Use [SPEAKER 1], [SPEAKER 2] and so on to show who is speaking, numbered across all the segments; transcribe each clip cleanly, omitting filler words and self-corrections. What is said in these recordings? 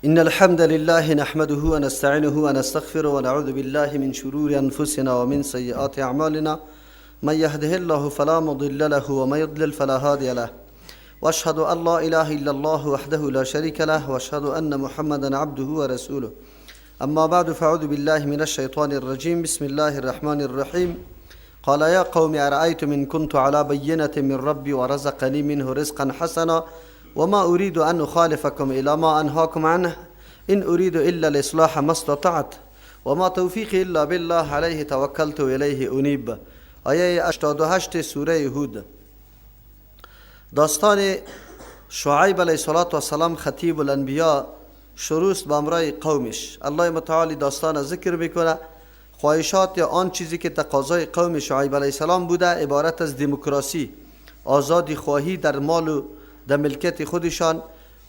[SPEAKER 1] إن الحمد لله نحمده ونستعينه ونستغفره ونعوذ بالله من شرور أنفسنا ومن سيئات أعمالنا، من يهده الله فلا مضل له ومن يضلل فلا هادي له، وأشهد أن لا إله إلا الله وحده لا شريك له، وأشهد أن محمدا عبده ورسوله. أما بعد، فأعوذ بالله من الشيطان الرجيم. بسم الله الرحمن الرحيم. قال يا قوم أرأيتم إن كنت على بينة من ربي ورزقني منه رزقا حسنا وما أريد أن أخالفكم إلى ما أنهاكم عنه، إن أريد إلا الإصلاح ما استطعت وما توفيقي إلا بالله عليه توكلت إليه أنيب. آیه 88 سوره هود. داستان شعیب علیه السلام خطیب الانبیا شروع است به امرای قومش. الله متعالی داستان ذکر میکنه. خواهشات یا آن چیزی که تقاضای قوم شعیب علیه السلام بوده عبارت از دموکراسی، آزادی خواهی در مال و در ملکیت خودشان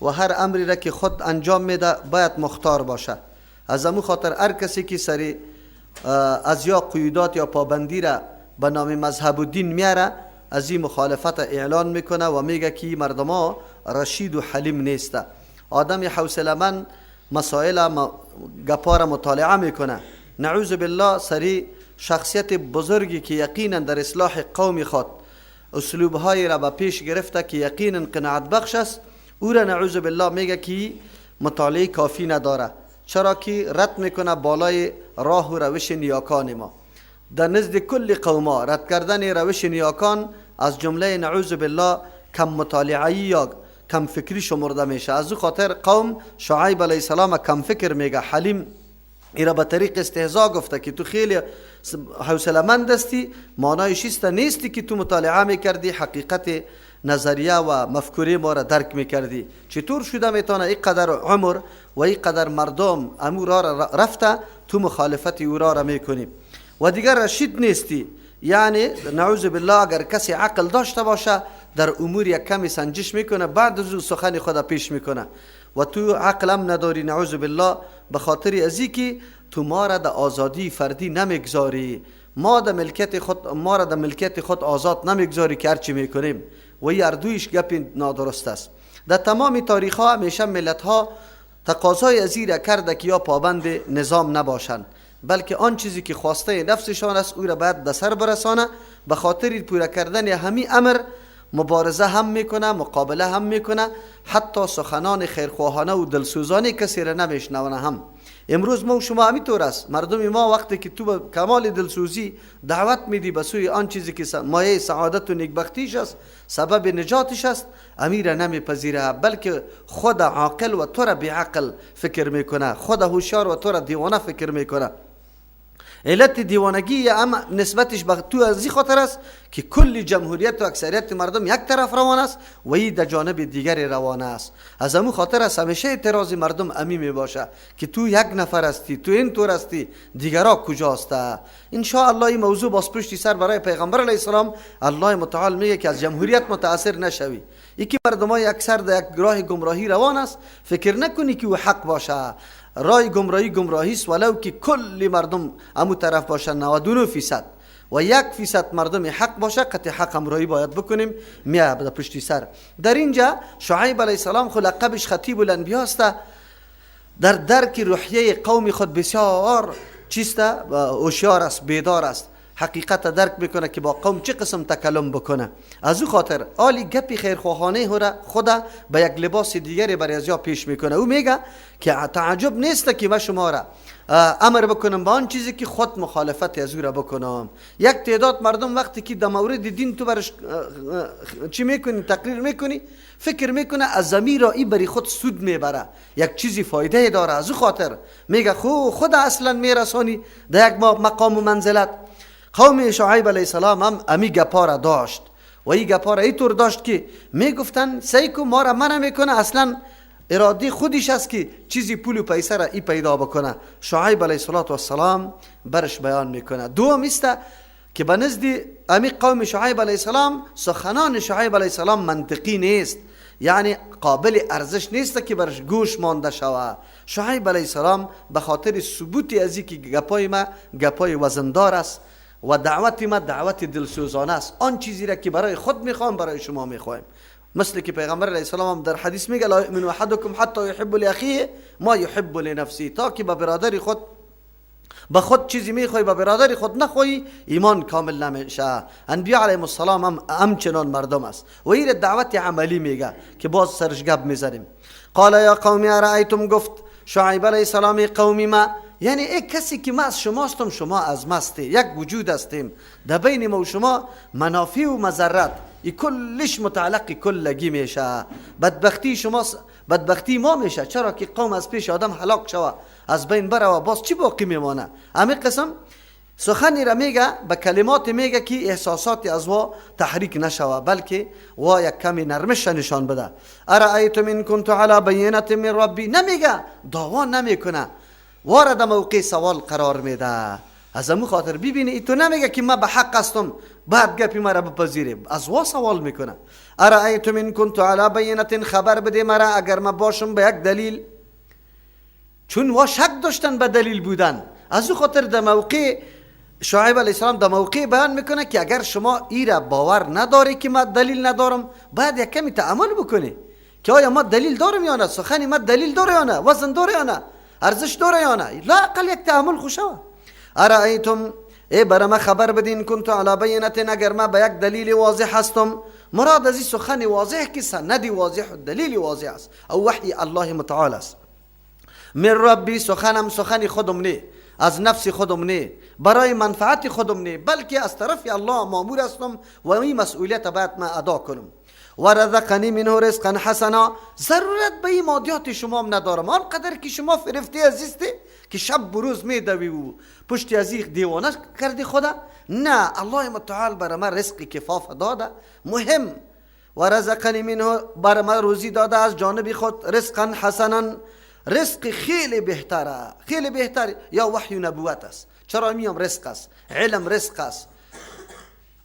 [SPEAKER 1] و هر امری را که خود انجام میده باید مختار باشه. از امو خاطر هر کسی که سری از یا قیودات یا پابندی را به نام مذهب و دین میاره از این مخالفت اعلان میکنه و میگه که مردم ها رشید و حلیم نیسته. آدم حوصله من مسائل گپا را مطالعه میکنه. نعوذ بالله سری شخصیت بزرگی که یقینا در اصلاح قوم خود اسلوب های را به پیش گرفته که یقینا قناعت بخش است، او را نعوذ بالله میگه که مطالعه کافی نداره، چرا که رد میکنه بالای راه و روش نیاکان ما. در نزد کل قوما رد کردن روش نیاکان از جمله نعوذ بالله کم مطالعه‌ای یا کم فکری شمرده میشه. از او خاطر قوم شعیب علیه السلام کم فکر میگه. حلیم ایرا به طریق استهزا گفته که تو خیلی حوصله مند هستی، معنایش است نیستی که تو مطالعه میکردی، حقیقت نظریه و مفکوره ما را درک میکردی. چطور شده میتونه اینقدر عمر و اینقدر مردم امو را رفته تو مخالفت او را میکنی و دیگر رشید نیستی؟ یعنی نعوذ بالله اگر کسی عقل داشته باشه در امور یک کمی سنجش میکنه، بعد از او سخن خود پیش میکنه و تو عقلم نداری نعوذ بالله، به خاطر ازی که تو ما را در آزادی فردی نمیگذاری، ما در ملکیت خود، ما را در ملکیت خود آزاد نمیگذاری که هرچی میکنیم. و این اردویش گپ نادرست است. در تمام تاریخ ها همیشه ملت ها تقاضای ازی را کرده که یا پابند نظام نباشند، بلکه آن چیزی که خواسته نفسشان است او را باید به سر برسانه. به خاطر پوره کردن همی امر مبارزه هم میکنه، مقابله هم میکنه، حتی سخنان خیرخواهانه و دلسوزانه کسی را نمیشنونه هم. امروز ما شما همینطور است. مردم ما وقتی که تو به کمال دلسوزی دعوت میدی به سوی آن چیزی که مایه سعادت و نیکبختیش است، سبب نجاتش است، امیر نمیپذیره، بلکه خود عاقل و تو را بیعقل فکر میکنه، خود هوشیار و تو را دیوانه فکر میکنه. علت دیوانگی هم نسبتش به تو از این خاطر است که کل جمهوریت و اکثریت مردم یک طرف روان است و این در جانب دیگری روانه است. از امو خاطر است همیشه اعتراض مردم امی می باشه که تو یک نفر هستی، تو این طور هستی، دیگرا کجاست؟ ان شاء الله این موضوع باز پشتی سر برای پیغمبر علیه السلام الله متعال میگه که از جمهوریت متاثر نشوی. یکی مردمای اکثر در یک راه گمراهی روان است، فکر نکنی که او حق باشه. رای گمراهی گمراهی است، ولو که کل مردم امو طرف باشن 99% و 1% مردم حق باشه، قطع حق همراهی باید بکنیم. میاد به پشتی سر. در اینجا شعیب علیه السلام خو لقبش خطیب الانبیا است، در درک روحیه قوم خود بسیار چیست، هوشیار است، بیدار است، حقیقت درک میکنه که با قوم چه قسم تکلم بکنه. از او خاطر آلی گپی خیرخواهانه خدا به یک لباس دیگری برای ازیا پیش میکنه. او میگه که تعجب نیست که ما شما را امر بکنم با آن چیزی که خود مخالفت از او را بکنم. یک تعداد مردم وقتی که در مورد دین تو برش چی میکنی، تقریر میکنی، فکر میکنه از زمین را ای بری خود سود میبره، یک چیزی فایده داره. از او خاطر میگه خود اصلا میرسانی در یک مقام و منزلت. قوم شعیب علیه السلام هم امی گپا را داشت و این گپا را اینطور داشت که میگفتن سیکو ما را منع میکنه، اصلا اراده خودش است که چیزی پول و پیسه را ای پیدا بکنه. شعیب علیه السلام برش بیان میکنه. دوم است که به نزد امی قوم شعیب علیه السلام سخنان شعیب علیه السلام منطقی نیست، یعنی قابل ارزش نیست که برش گوش مانده شوه. شعیب علیه السلام به خاطر ثبوت از اینکه گپای ما گپای وزندار است و دعوت ما دعوت دلسوزانه است، آن چیزی را که برای خود میخوام برای شما میخوایم. مثل که پیغمبر علیه السلام هم در حدیث میگه لا یؤمن احدکم حتی یحب لاخیه ما یحب لنفسه، تا که به برادر خود به خود چیزی میخوای به برادر خود نخوای ایمان کامل نمیشه. انبیاء علیهم السلام هم همچنان مردم است و این دعوت عملی میگه که باز سرش گپ میزنیم. قال یا قومی ارأیتم، گفت شعیب علیه السلام قومی ما، یعنی یک کسی که ما از شماستم شما از ماستی، یک وجود هستیم، در بین ما و شما منافع و مضرت ای کلش متعلق کلگی میشه. بدبختی شما بدبختی ما میشه، چرا که قوم از پیش آدم هلاک شوه، از بین بره و باز چی باقی میمانه؟ همین قسم سخنی را میگه، به کلمات میگه که احساسات از وا تحریک نشوه، بلکه وا یک کمی نرمش نشان بده. ارأیتم ان کنت علی بینة من ربی، نمیگه، دعوا نمیکنه، وارد موقع سوال قرار میده. از امو خاطر ببینی ای تو نمیگه که ما به حق هستم بعد گپی مرا بپذیری، از وا سوال میکنه. ارأیتم ان کنت علی بینة، خبر بده مرا اگر ما باشم به یک دلیل، چون وا شک داشتن به دلیل بودن. از او خاطر در موقع شعیب علیه السلام در موقع بیان میکنه که اگر شما ای را باور نداری که ما دلیل ندارم، باید یک کمی تأمل بکنی که آیا ما دلیل دارم یا نه، سخنی ما دلیل داره یا نه، وزن داره یا نه، ارزش داره یا نه، لا اقل یک تأمل خوشه. ارأیتم، ای برای ما خبر بدین، کنت علی بینة، اگر ما به یک دلیل واضح هستم. مراد از این سخن واضح که سند واضح و دلیل واضح است او وحی الله متعال است. من ربی، سخنم سخن خودم نه، از نفس خودم نه، برای منفعت خودم نه، بلکه از طرف الله مامور هستم و این مسئولیت باید ما ادا کنم. و رزقنی منه رزقا حسنا، ضرورت به این مادیات شما هم ندارم، آنقدر که شما فرفته عزیزتی که شب و روز میدوی و پشت از دیوانه کردی خدا، نه، الله متعال برای من رزق کفاف داده. مهم و رزقنی منه، برای من روزی داده از جانب خود، رزقا حسنا، رزق خیلی بهتره، خیلی بهتر، یا وحی و نبوت است. چرا میام رزق است، علم رزق است،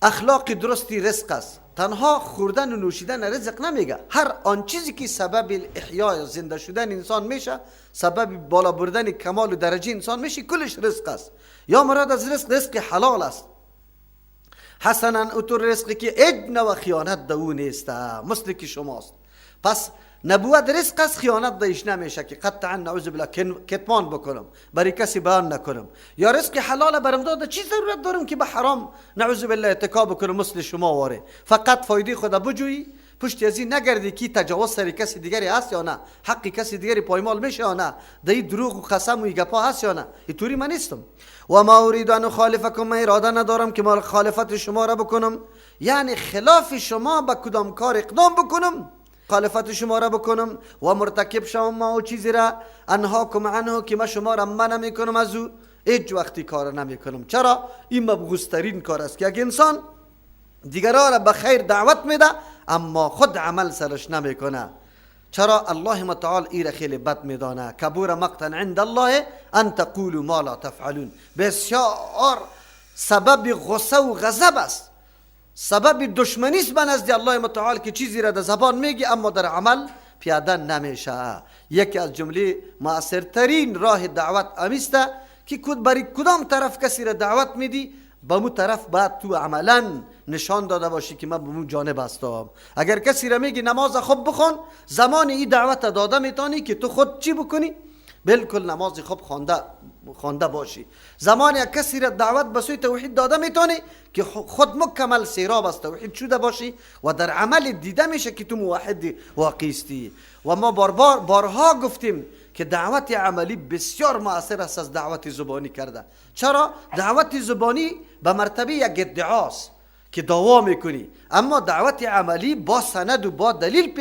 [SPEAKER 1] اخلاق درستی رزق است. تنها خوردن و نوشیدن رزق نمیگه، هر آن چیزی که سبب احیا زنده شدن انسان میشه، سبب بالا بردن کمال و درجه انسان میشه، کلش رزق است. یا مراد از رزق، رزق حلال است. حسنا، اتور رزقی که ادن و خیانت دو نیست، مثل که شماست. پس نبوت رزق است، خیانت دیش نمیشه که قطعا نعوذ بالله کتمان بکنم، برای کسی بیان نکنم. یا رزق حلال برم داده، چی ضرورت دارم که به حرام نعوذ بالله ارتکاب بکنم مثل شما واره؟ فقط فایده خدا بجویی، پشت از این نگردی که تجاوز سر کسی دیگری هست یا نه، حق کسی دیگری پایمال میشه یا نه، دی دروغ و قسم و گپا هست یا نه. اینطوری من نیستم. و ما اريد ان اخالفکم، من اراده ندارم که ما مخالفت شما را بکنم، یعنی خلاف شما به کدام کار اقدام بکنم، مخالفت شما را بکنم و مرتکب شوم ما او چیزی را انهاکم عنه، که ما شما را منع میکنم از او، هیچ وقتی کار نمیکنم. چرا؟ این مبغوضترین کار است که یک انسان دیگران را به خیر دعوت میده اما خود عمل سرش نمیکنه. چرا؟ الله متعال ای را خیلی بد میدانه. کبور مقتا عند الله ان تقولوا ما لا تفعلون. بسیار سبب غصه و غضب است، سبب دشمنی است به نزد الله متعال که چیزی را در زبان میگی اما در عمل پیاده نمیشه. یکی از جمله مؤثرترین راه دعوت امیست که برای کدام طرف کسی را دعوت میدی، به مو طرف باید تو عملا نشان داده باشی که من به مو جانب هستم. اگر کسی را میگی نماز خوب بخون، زمان این دعوت داده میتونی که تو خود چی بکنی؟ بالکل نماز خوب خوانده باشی. زمان یک کسی را دعوت به سوی توحید داده میتونی که خود مکمل سیراب از توحید شده باشی و در عمل دیده میشه که تو موحد واقعی استی. و ما بارها گفتیم که دعوت عملی بسیار مؤثر است از دعوت زبانی کرده. چرا؟ دعوت زبانی به مرتبه یک ادعاست که دعوا میکنی، اما دعوت عملی با سند و با دلیل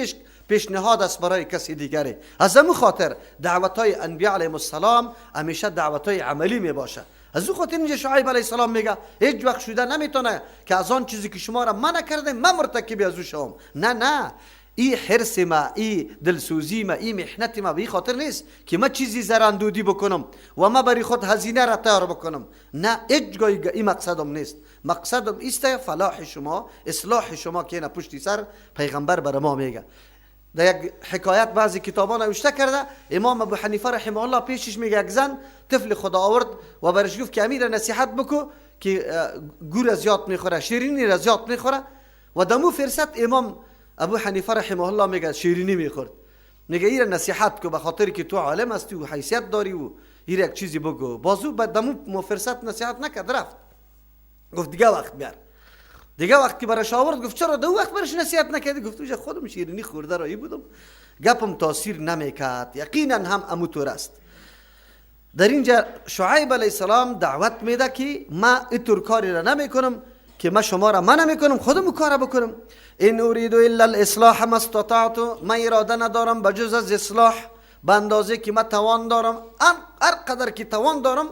[SPEAKER 1] پیشنهاد است برای کسی دیگری. از همون خاطر دعوت های انبیاء علیهم السلام همیشه دعوت های عملی می باشه. از اون خاطر اینجا شعیب علیه السلام میگه هیچ وقت شده نمیتونه که از آن چیزی که شما را منع کرده من مرتکب از او شوم. نه نه، ای حرص ما، ای دلسوزی ما، ای محنت ما به این خاطر نیست که ما چیزی زراندودی بکنم و ما برای خود هزینه را تیار بکنم. نه، هیچ گاهی این مقصدم نیست. مقصدم ایست فلاح شما، اصلاح شما که نه پشتی سر پیغمبر بر ما میگه. در یک حکایت بعضی کتابان نوشته کرده، امام ابو حنیفه رحمه الله پیشش میگه یک زن طفل خدا آورد و برش گفت که امیر نصیحت بکو که گور زیاد میخوره، شیرینی را زیاد میخوره. و دمو فرصت امام ابو حنیفه رحمه الله میگه شیرینی میخورد. میگه ایره نصیحت کو، به خاطر که تو عالم هستی و حیثیت داری و ایره یک چیزی بگو. بازو به دمو فرصت نصیحت نکرد، رفت. گفت دیگه وقت بیار. دیگه وقت که برش آورد گفت چرا دو وقت برش نصیحت نکردی؟ گفت اوجا خودم شیرینی خورده رایی بودم، گپم تاثیر نمیکرد. یقینا هم امو طور است. در اینجا شعیب علیه السلام دعوت میده که ما اینطور کاری را نمیکنم که ما شما را منع میکنم، خودم کار بکنم. ان اريد الا الاصلاح ما استطعت، من اراده ندارم بجز از اصلاح به اندازه که من توان دارم، هر قدر که توان دارم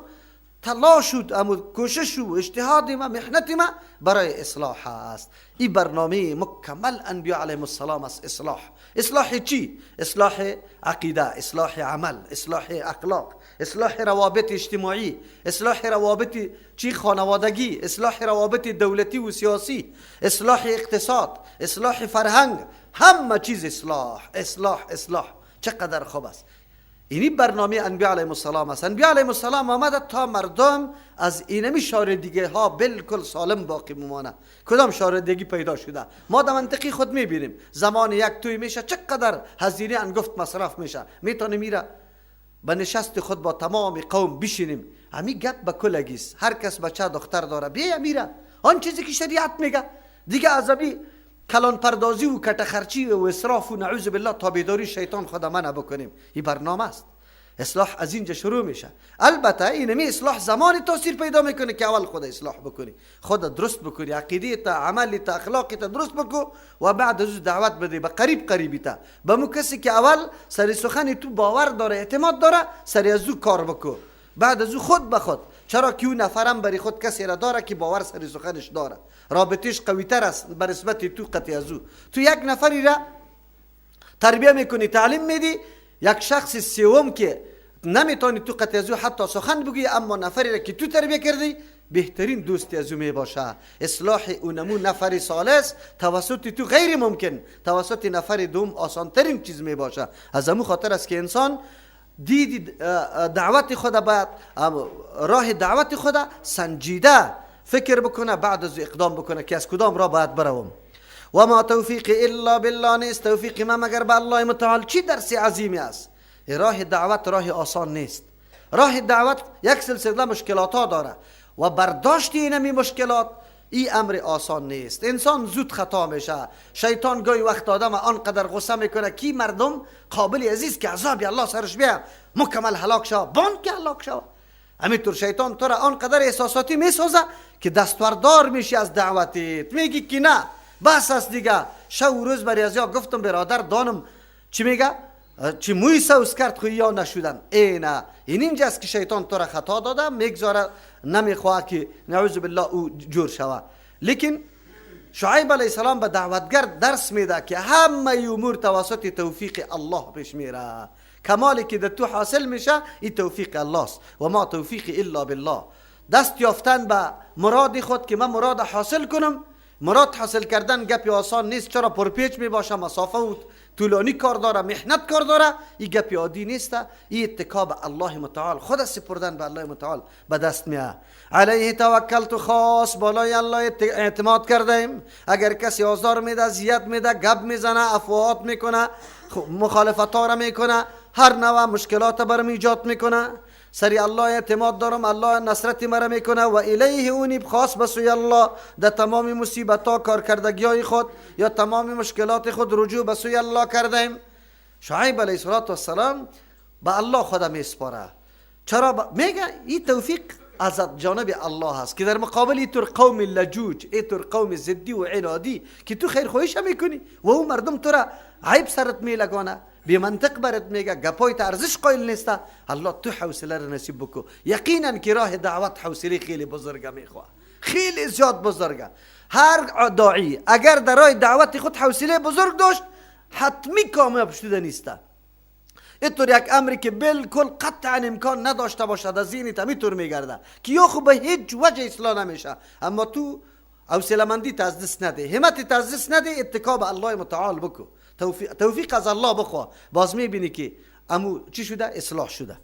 [SPEAKER 1] تلاش و کوشش و اجتهاد ما، محنت ما برای اصلاح است. این برنامه مکمل انبیاء علیهم السلام است. اصلاح. اصلاح چی؟ اصلاح عقیده، اصلاح عمل، اصلاح اخلاق، اصلاح روابط اجتماعی، اصلاح روابط چی خانوادگی، اصلاح روابط دولتی و سیاسی، اصلاح اقتصاد، اصلاح فرهنگ، همه چیز اصلاح، اصلاح، اصلاح. چقدر خوب است. اینی برنامه انبیاء علیهم السلام است. انبیاء علیهم السلام آمده تا مردم از اینمی شاردگی ها بالکل سالم باقی بمانه. کدام شاردگی پیدا شده؟ ما در منطقی خود میبینیم زمان یک توی میشه چقدر هزینه انگفت مصرف میشه. میتونه میره به نشست خود با تمام قوم بشینیم، همی گپ به کلگیست، هر کس بچه دختر داره بیا میره آن چیزی که شریعت میگه دیگه. عذابی کلان پردازی و کت خرچی و اسراف و نعوذ بالله تابعداری شیطان خود منع بکنیم. این برنامه است. اصلاح از اینجا شروع میشه. البته اینمی اصلاح زمانی تاثیر پیدا میکنه که اول خود اصلاح بکنی، خود درست بکنی، عقیده تا، عمل تا، اخلاق تا درست بکو و بعد از دعوت بده به قریب قریبی تا، به مو کسی که اول سر سخن تو باور داره، اعتماد داره، سر از او کار بکو، بعد از او خود به خود. چرا که او نفرم برای خود کسی را داره که باور سر سخنش داره، رابطش قوی تر است بر نسبت تو قطعی از او. تو یک نفری را تربیه میکنی، تعلیم میدی، یک شخص سوم که نمیتونی تو قطعی از او حتی سخن بگویی، اما نفری را که تو تربیه کردی بهترین دوستی از او میباشه. اصلاح اونمو نفر ثالث توسط تو غیر ممکن، توسط نفر دوم آسان ترین چیز میباشه. از امو خاطر است که انسان دید دعوت خود باید راه دعوت خود سنجیده فکر بکنه، بعد از اقدام بکنه که از کدام راه باید بروم. و ما توفیق الا بالله، نیست توفیق ما مگر به الله متعال. چی درس عظیمی است. راه دعوت راه آسان نیست. راه دعوت یک سلسله مشکلات ها داره و برداشت اینمی مشکلات این امر آسان نیست. انسان زود خطا میشه. شیطان گاهی وقت آدم آنقدر غصه میکنه که مردم قابل عزیز که عذاب الله سرش بیا مکمل هلاک شوه، بان که هلاک شوه. همینطور شیطان تو را آنقدر احساساتی میسازه که دستوردار میشی از دعوتت، میگی که نه بس است دیگه. شو و روز بری از یا گفتم برادر دانم چی میگه، چی موی سوز کرد خوی یا نشدن. ای نه، این اینجاست که شیطان تو را خطا داده، میگذاره، نمیخواه که نعوذ بالله او جور شوه. لیکن شعیب علیه السلام به دعوتگر درس میده که همه امور توسط توفیق الله پیش میره. کمالی که در تو حاصل میشه این توفیق الله است. و ما توفیق الا بالله. دست یافتن به مراد خود که من مراد حاصل کنم، مراد حاصل کردن گپی آسان نیست. چرا پرپیچ می باشه، مسافه و طولانی کار داره، محنت کار داره. این گپی عادی نیست. این اتکا به الله متعال، خود سپردن به الله متعال به دست میاد. علیه توکلت، خاص بالای الله اعتماد کردیم. اگر کسی آزار میده، اذیت میده، گپ میزنه، افواهات میکنه، مخالفت ها را میکنه، هر نوع مشکلات برم ایجاد میکنه، سری الله اعتماد دارم، الله نصرت مرا میکنه. و الیه اونیب، خاص به سوی الله در تمام مصیبت ها، کارکردگی های خود یا تمام مشکلات خود رجوع به سوی الله کردیم. شعیب علیه السلام به الله خود میسپاره. چرا میگه این توفیق از جانب الله هست که در مقابل اینطور قوم لجوج، اینطور قوم زدی و عنادی که تو خیر خواهیش میکنی و او مردم تو را عیب سرت میلگانه، بی منطق برات میگه، گپای ارزش قائل نیست. الله تو حوصله را نصیب بکو. یقینا که راه دعوت حوصله خیلی بزرگه میخواه، خیلی زیاد بزرگه. هر داعی اگر در راه دعوت خود حوصله بزرگ داشت حتمی کامیاب شده نیست. اینطور یک امری که بالکل قطعا امکان نداشته باشد از ذهنت همینطور میگرده که یا خب به هیچ وجه اصلاح نمیشه، اما تو حوصله مندی از دست نده، همت از دست نده، اتکا به الله متعال بکو، توفیق از الله بخوا، باز میبینی که امو چی شده، اصلاح شده.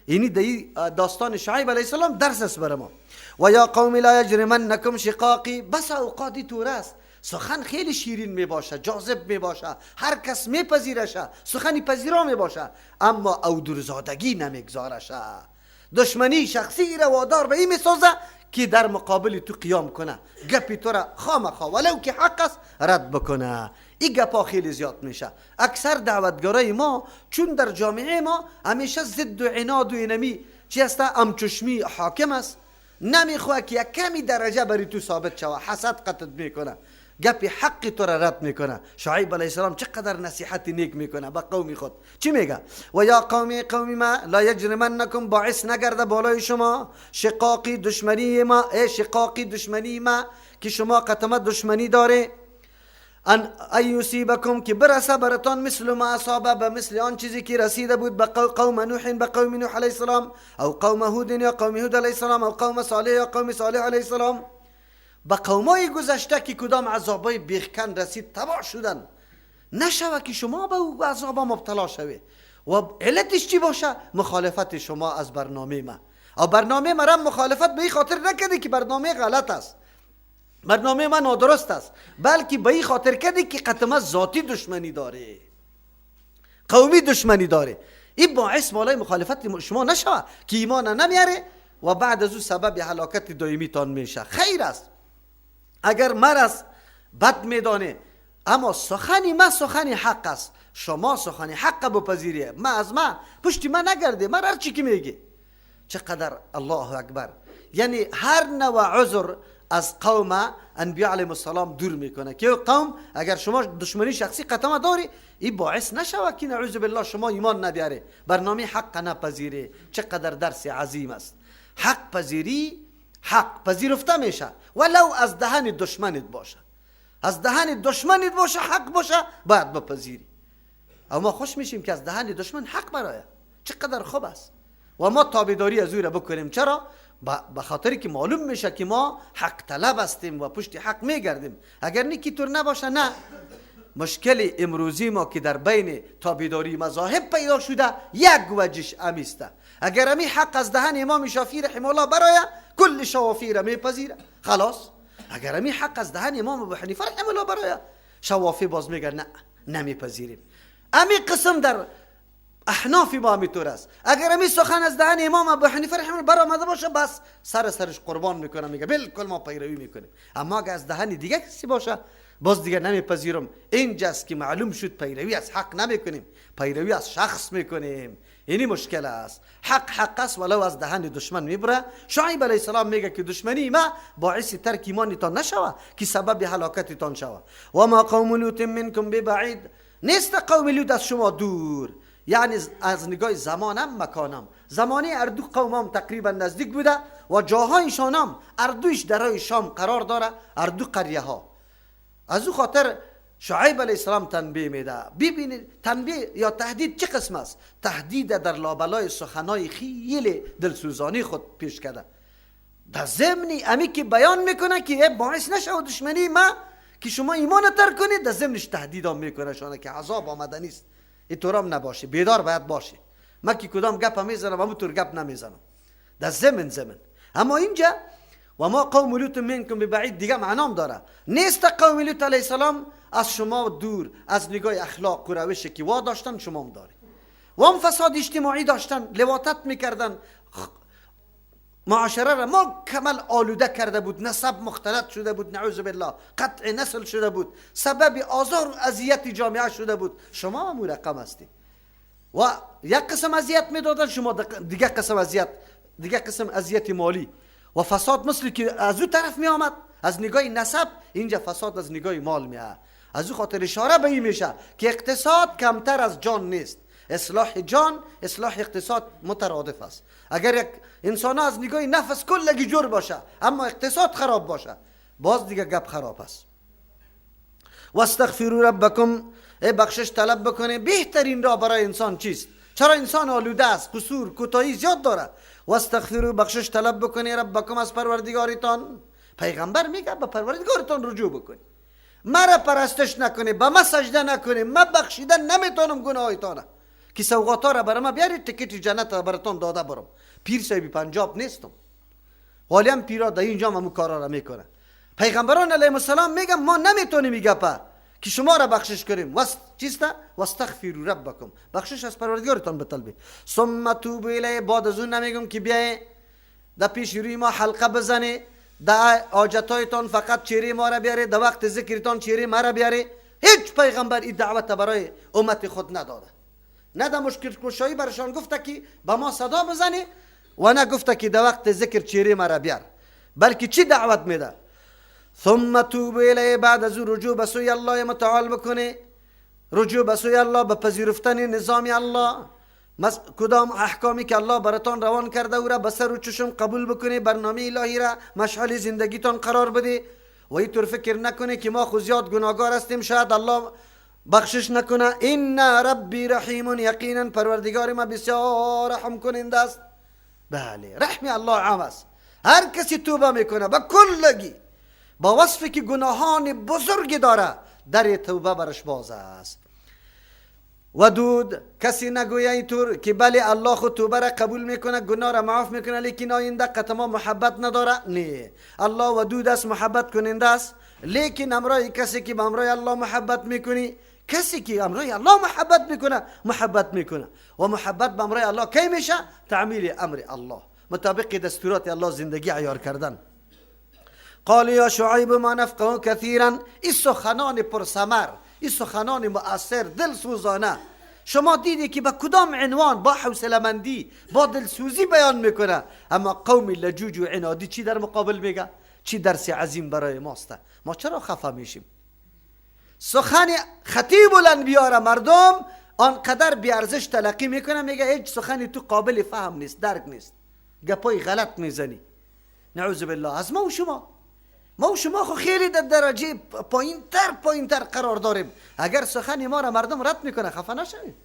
[SPEAKER 1] اینی دی داستان شعیب علیه السلام درس است بر ما. و یا قوم لا یجرمنکم شقاقی، بس اوقاتی تور است. سخن خیلی شیرین می باشه، جاذب می باشه، هر کس می پذیرشه، سخنی پذیرا می باشه، اما او درزادگی نمیگذارشه. دشمنی شخصی را وادار به این می سازه که در مقابل تو قیام کنه، گپی تو را خامخا ولو که حق است رد بکنه. این گپا خیلی زیاد میشه. اکثر دعوتگرای ما چون در جامعه ما همیشه ضد و عناد و اینمی چی است، امچشمی حاکم است، نمیخواه که یک کمی درجه بری تو ثابت شوه، حسد قطعت میکنه، گپی حق تو را رد میکنه. شعیب علیه السلام چقدر نصیحت نیک میکنه به قوم خود. چی میگه؟ و یا قومی، قومی ما، لا یجرمنکم، باعث نگرده بالای شما، شقاقی دشمنی ما، ای شقاقی دشمنی ما که شما قطمه دشمنی داره، ان ایصیبکم، که برسه برتان، مثل ما اصابه، به مثل آن چیزی که رسیده بود به قوم نوح، به قوم نوح علیه السلام، او قوم هود یا قوم هود علیه السلام، او قوم صالح یا قوم صالح علیه السلام، به قومای گذشته که کدام عذابای بیخکن رسید تباه شدن. نشوه که شما به او عذابا مبتلا شوی. و علتش چی باشه؟ مخالفت شما از برنامه ما. او برنامه ما را مخالفت به این خاطر نکردی که برنامه غلط است، برنامه من نادرست است، بلکه به این خاطر کردی که قطمه ذاتی دشمنی داره، قومی دشمنی داره. این باعث بالای مخالفت شما نشوه که ایمان نمیاره و بعد از او سبب هلاکت دائمی تان میشه. خیر است اگر مرض بد میدانه، اما سخنی ما سخنی حق است، شما سخنی حق بپذیری، ما از ما پشتی ما نگرده، ما هر چی که میگه. چقدر الله اکبر. یعنی هر نوع عذر از قوم انبیاء علیهم السلام دور میکنه که قوم اگر شما دشمنی شخصی قطعا داری، این باعث نشوه که نعوذ بالله شما ایمان نبیاره، برنامه حق نپذیری. چقدر درس عظیم است. حق پذیری، حق پذیرفته میشه ولو از دهن دشمنت باشه، از دهن دشمنت باشه، حق باشه باید بپذیری. اما خوش میشیم که از دهن دشمن حق برایه، چقدر خوب است و ما تابعداری از او را بکنیم. چرا؟ به خاطر که معلوم میشه که ما حق طلب هستیم و پشت حق میگردیم. اگر نیکی طور نباشه، نه. مشکل امروزی ما که در بین تابعداری مذاهب پیدا شده یک وجهش امیسته. اگر امی حق از دهن امام شافعی رحمه الله برایه، کل شوافی را میپذیره، خلاص. اگر امی حق از دهن امام ابو حنیفه رحمه الله برایه، شوافی باز میگه نه، نمیپذیریم. امی قسم در احناف ما همیطور است. اگر امی سخن از دهن امام ابو حنیفه رحمه الله برآمده باشه، بس سر سرش قربان میکنه، میگه بالکل ما پیروی میکنیم. اما اگر از دهن دیگه کسی باشه، باز دیگه نمیپذیرم. اینجاست که معلوم شد پیروی از حق نمیکنیم، پیروی از شخص میکنیم. اینی مشکل است. حق حق است ولو از دهن دشمن میبره. شعیب علیه السلام میگه که دشمنی ما باعث ترک ایمانتان نشوه که سبب هلاکتتان شوه. و ما قوم لوط منکم ببعید، نیست قوم لوط از شما دور، یعنی از نگاه زمانم مکانم، زمانی اردو قومم تقریبا نزدیک بوده و جاهایشان هم اردوش درای شام قرار داره، اردو قریه ها. از او خاطر شعیب علیه السلام تنبیه میده. ببینید تنبیه یا تهدید چه قسم است؟ تهدید در لابلای سخنای خیلی دلسوزانی خود پیش کرده، در ضمن امی که بیان میکنه که باعث نشه و دشمنی ما که شما ایمان ترک کنید، در ضمنش تهدید هم میکنه شانه که عذاب آمده نیست. اینطور هم نباشه، بیدار باید باشه. من که کدام گپ میزنم همون طور گپ نمیزنم، در ضمن. اما اینجا و ما قوم لوط منکم ببعید دیگه معنام داره. نیست قوم لوط علیه السلام از شما دور، از نگاه اخلاق و روش که وا داشتن شما هم داره. و هم فساد اجتماعی داشتن، لواطت میکردن، معاشره را مکمل آلوده کرده بود، نسب مختلط شده بود، نعوذ بالله، قطع نسل شده بود، سبب آزار و اذیت جامعه شده بود. شما هم رقم هستی و یک قسم اذیت میدادن، شما دیگه قسم اذیت، دیگه قسم اذیت مالی و فساد مثل که از او طرف می آمد از نگاه نسب، اینجا فساد از نگاه مال می آمد. از او خاطر اشاره به این میشه که اقتصاد کمتر از جان نیست. اصلاح جان، اصلاح اقتصاد مترادف است. اگر یک انسان از نگاه نفس کلگی جور باشه اما اقتصاد خراب باشه، باز دیگه گپ خراب است. واستغفروا ربکم، ای بخشش طلب بکنه. بهترین راه برای انسان چیست؟ چرا انسان آلوده است، قصور کوتاهی زیاد داره. واستغفروا، بخشش طلب بکنه، ربکم، از پروردگارتان. پیغمبر میگه به پروردگارتان رجوع بکنی، مرا پرستش نکنه، به ما سجده نکنه، ما بخشیدن نمیتونم گناهایتان، که سوغاتا را برای ما بیارید، تکت جنت را براتون داده برم. پیر صاحب پنجاب نیستم، حالی هم پیرا در اینجا هم کارا را میکنه. پیغمبران علیهم السلام میگن ما نمیتونیم این گپه که شما را بخشش کنیم. چیست؟ واستغفروا ربکم، بخشش از پروردگارتان بطلبید. ثم توبوا الیه، بعد از اون نمیگم که بیای در پیش روی ما حلقه بزنی، در حاجتایتان فقط چهره ما را بیاری، در وقت ذکرتان چهره ما را بیاری. هیچ پیغمبر این دعوت برای امت خود نداده، نه در مشکل کشایی برشان گفته که به ما صدا بزنی و نه گفته که در وقت ذکر چهره ما را بیار، بلکه چی دعوت میده؟ ثم توبوا الیه، بعد از او رجوع به سوی الله متعال بکنه، رجوع به سوی الله، به پذیرفتن نظام الله، کدام احکامی که الله براتان روان کرده او را به سر و چشم قبول بکنه، برنامه الهی را مشعل زندگیتان قرار بده و اینطور فکر نکنه که ما خو زیاد گناهگار هستیم شاید الله بخشش نکنه. ان ربی رحیم، یقینا پروردگار ما بسیار رحم کننده است. بله، رحم الله عام است، هر کسی توبه میکنه به کلگی با وصفی که گناهان بزرگی داره در توبه برش باز است. ودود، کسی نگویه اینطور که بله الله خود توبه را قبول میکنه، گناه را معاف میکنه، لیکن آینده قط ما محبت نداره. نه، الله ودود است، محبت کننده است، لیکن امرای کسی که به امرای الله محبت میکنی، کسی که امرای الله محبت میکنه محبت میکنه، و محبت به امرای الله کی میشه؟ تعمیل امر الله، مطابق دستورات الله زندگی عیار کردن. قال یا شعیب ما نفقه کثیرا، این سخنان پرثمر، این سخنان مؤثر، دلسوزانه، شما دیدی که به کدام عنوان با حوصله‌مندی با دلسوزی بیان میکنه، اما قوم لجوج و عنادی چی در مقابل میگه؟ چی درس عظیم برای ماست؟ ما چرا خفه میشیم؟ سخن خطیب الانبیا را مردم آنقدر بیارزش تلقی میکنه، میگه هیچ سخنی تو قابل فهم نیست، درک نیست، گپای غلط میزنی. نعوذ بالله. از ما و شما، ما و شما خو خیلی در درجه پایین تر قرار داریم. اگر سخن ما را مردم رد میکنه خفه نشویم.